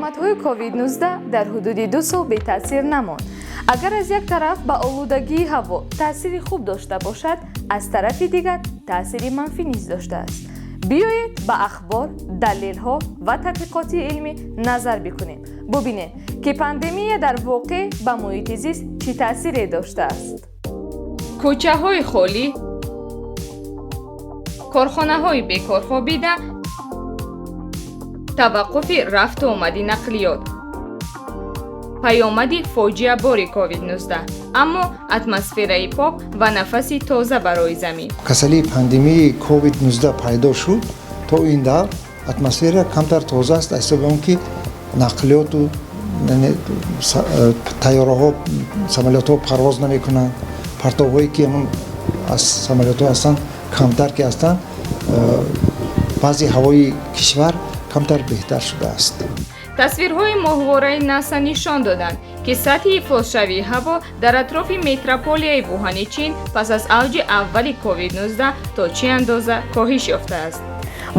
Паёмадҳои COVID-19 дар ҳудуди 2 сол бетаъсир намонд. Агар аз як тараф ба олудагии ҳаво таъсири хуб дошта бошад, аз тарафи дигар таъсири манфӣ низ доштааст. Биёед, ба ахбор, далелҳо ва тадқиқоти илмӣ назар бикунем, бубинем, ки пандемия дар воқеъ ба муҳити зист чӣ таъсире доштааст. Кӯчаҳои холӣ, корхонаҳои бекор хобида, таваққуфи рафту омади нақлиёт, паёмади фоҷиабори COVID-19, аммо атмосфераи пок ва нафаси тоза барои замин. Касалии пандемияи COVID-19 пайдо шуд, то ин давр атмосфера камтар тоза аст, аз ҳисоби он ки нақлиёту тайёраҳо, самолётҳо парвоз намекунанд. Партовҳое, ки ҳамон аз самолётҳо ҳастанд, камтар ки ҳастанд, баъзе ҳавои кишвар камтар беҳтар шудааст. Тасвирҳои моҳвораи НАСА нишон доданд, ки сатҳи ифлосшавии ҳаво дар атрофи метрополияи Вуҳани Чин пас аз авҷи аввали COVID-19 то чӣ андоза коҳиш ёфтааст.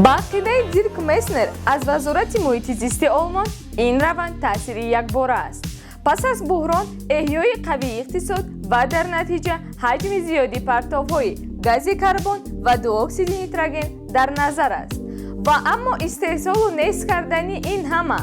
Ба ақидаи Дирк Меснер аз Вазорати муҳити зисти Олмон, ин раванд таъсири якбора аст. Пас аз буҳрон эҳёи қавии иқтисод ва дар натиҷа ҳаҷми зиёди партовҳои гази карбон ва дуоксиди нитроген дар назар аст. Ва аммо истеҳсолу нест кардани ин ҳама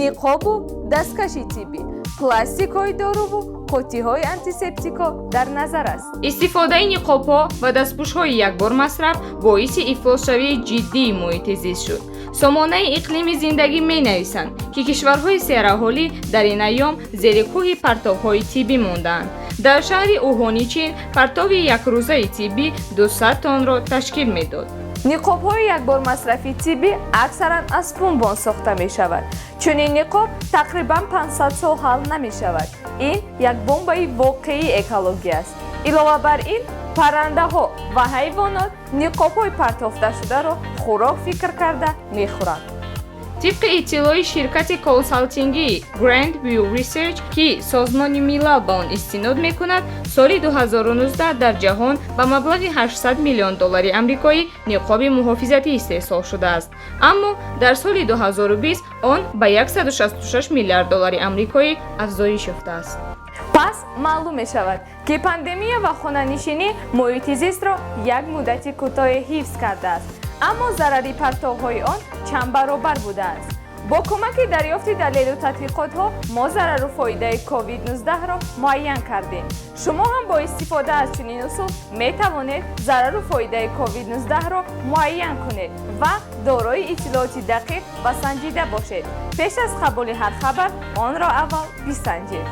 ниқобу дасткаши тиббӣ, пластикҳои доруву қуттиҳои антисептикҳо дар назар аст. Истифодаи ниқобҳо ва дастпӯшҳои якбор масраф боиси ифлосшавии ҷиддии муҳити зист шуд. Сомонаи «Иқлими зиндагӣ» менависанд, ки кишварҳои сераҳолӣ дар ин айём зери кӯҳи партовҳои тиббӣ мондаанд. Дар шаҳри Уҳони Чин партови якрӯзаи тиббӣ 200 тоннро ташкил медод. Ниқобҳои якбормасрафи тиббӣ аксаран аз пунбон сохта мешавад. Чунин ниқоб тақрибан 500 сол ҳал намешавад. Ин як бомбаи воқеии экологӣ аст. Илова бар ин, паррандаҳо ва ҳайвонот ниқобҳои партофташударо хӯрок фикр карда мехӯранд. Тибқи иттилои ширкати консалтингии Grand View Research, ки Созмони Милал ба он истинод мекунад, соли 2019 дар ҷаҳон ба маблағи 800 миллион доллари амрикоӣ ниқоби муҳофизатӣ истеҳсол шудааст, аммо дар соли 2020 он ба 166 миллиард доллари амрикоӣ афзоиш ёфтааст. Пас маълум мешавад, ки пандемия ва хонанишинӣ муҳити зистро як муддати кӯтоҳе ҳифз кардааст, аммо зарари партовҳои он чанд баробар будааст. Бо кӯмаки дарёфти далелу тадқиқотҳо мо зарару фоидаи COVID-19-ро муайян кардем. Шумо ҳам бо истифода аз чунин усул метавонед зарару фоидаи COVID-19-ро муайян кунед ва дорои иттилооти дақиқ ва санҷида бошед. Пеш аз қабули ҳар хабар онро аввал бисанҷед.